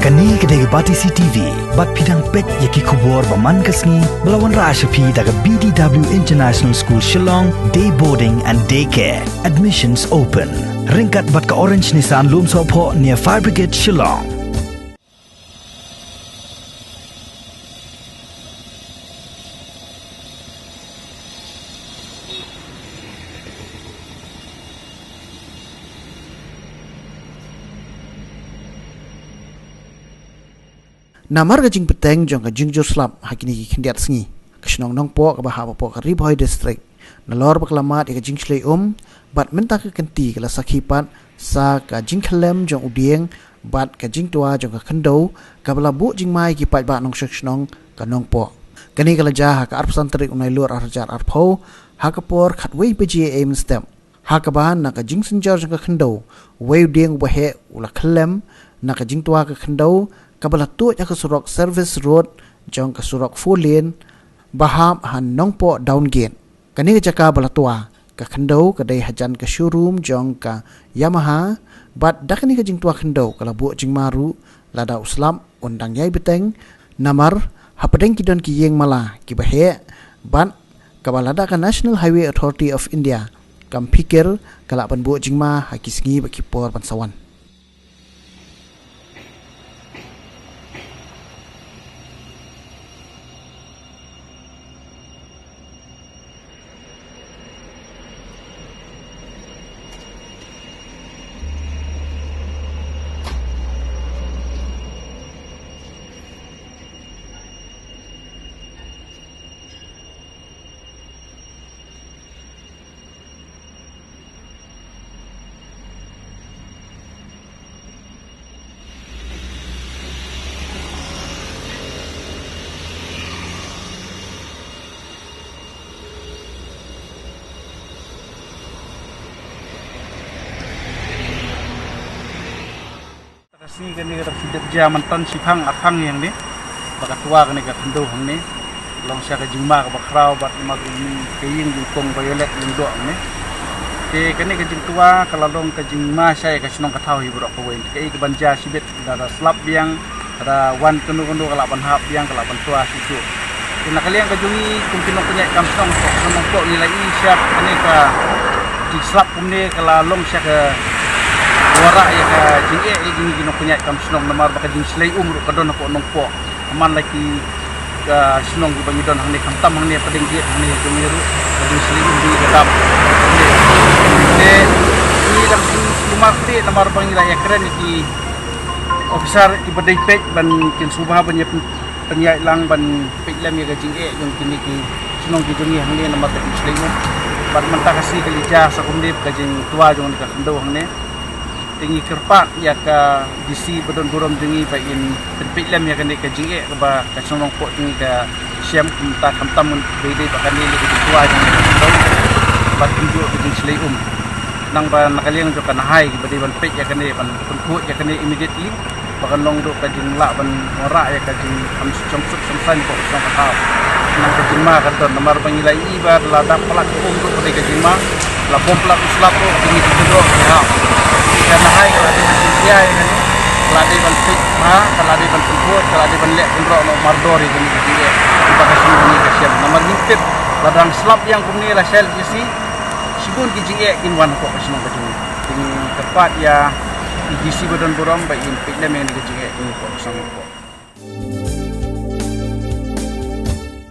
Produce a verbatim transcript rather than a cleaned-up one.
Kane ka dei ka Batesi T V, bad phi dang peit ïa ki khubor ba man ka sngi, ba la wanrah sha phi da ka B D W International School Shillong, Day Boarding and Day Care. Admissions open. Ryngkat bad ka Orange Nissan Lumsohphoh near Fire Brigade Shillong. Namar ka jingbteng jong ka jingjur slap ha kine ki khyndiat sngi, ka shnong Nongpoh kaba hap hapoh ka Ri Bhoi District, nalor ba ka la mad ïa ka jingshlei um, bad mynta ka kynti ka la sakhi pat sa ka jingkhyllem jong u dieng bad ka jingtwa jong ka khyndew, kaba la buh jingma ïa ki paidbah nongshong shnong ka Nongpoh. Kane ka la jia ha ka arphew san tarik u Nailur arhajar arphew, ha ka por khatwei baje mynstep. Ha kaba na ka jingsynjor jong ka khyndew, uwei u dieng uba heh u la khyllem, na ka jingtwa ka khyndew kaba la tuid ha ka surok service road jong ka surok four lane ba hap ha Nongpoh Downgate. Kane ka jaka ba la twa ka khyndew ka dei hajan ka showroom jong ka Yamaha, bad da kane ka jingtwa khyndew ka la buh jingma ruh lada u slap un dang ïai bteng, namar hapdeng ki don ki ïing mala kiba heh, bad kaba lada ka National Highway Authority of India kam phikir, ka lah ban buh jingma ha ki sngi bad ki por ban sa wan. Ka sngi kane ka dang shu dep jia mynta shiphang arphang ïa hangne ba ka twa kane ka khyndew hangne. Long sha ka jingma kaba khraw bad ma ka ïing jingkong ba ïaleh ïing doh hangne. Te kane ka jingtwa ka la long ka jingma sha ïa ka shnong ka thaw hi baroh kawei. Kaei kaban jia shibit, lada slap biang, lada wan kano kano ka lah ban hap biang, ka lah ban twa shuh shuh. Te na ka liang ka jong ngi kum ki nongpynïaid kam shnong, ka shnong Nongpoh ngi la ïohi sha kane ka jingslap kumne ka la long sha ka wanrah ïa ka jingeh ïa ngi ki nongpynïaid kam shnong, namar ba ka jingshlei um ruh ka don hapoh Nongpoh. Ka man la ki ka shnong kiba ngi don hangne, khamtam hangne hapdeng gate hangne jong ngi ruh ka jingshlei um ka dap. Te ngi la shu sumar te namar ba ngi la ïakren ïa ki officer kiba dei peit ban kin sngewbha ban ïa pyn-, pynïaid lang ban peit lem ïa ka jingeh jong kine ki shnong ki jong ngi hangne namar ka jingshlei um. Bad mynta ka sngi ka la jia sa kumne ka jingtwa jong ka khyndew hangne. Te ngi kyrpad ïa ka D C ba don burom jong ngi ba in pynpeit lem ïa kane ka jingeh kaba ka shnong Nongpoh jong ngi ka shem, kumta khamtam dei dei ba kane ka jingtwa jong ngi ka khyndew bad kumjuh ka jingshlei um. Nang ba na ka liang jong ka Nahai ba dei ban peit ïa kane, ban pynkhuid ïa kane immediately ba kan long duh ka jinglah ban wanrah ïa ka jingkham shong suk shong saiñ hapoh ka shnong ka thaw. Nang ka jingma ka don namar ba ngi la ïohi ba la dap palat ka um ruh ka dei ka jingma, la bom palat u slap ruh, kine ki kynroh ki hap. Ka Nahai ka la dei ban pynïaid ïa kane, ka la dei ban peit ha, ka la dei ban pynkhuid, ka la dei ban leh kynroh noh mardor ïa kine ki jingeh kiba ka shnong ka shem. Namar ngim tip, la dang slap biang kumne la shai la shi, shibun ki jingeh kin wan hapoh ka shnong ka jong ngi. Te ngi kyrpad ïa i D C ba don burom ba in peit lem ïa kane ka jingeh jong ngi hapoh ka shnong Nongpoh.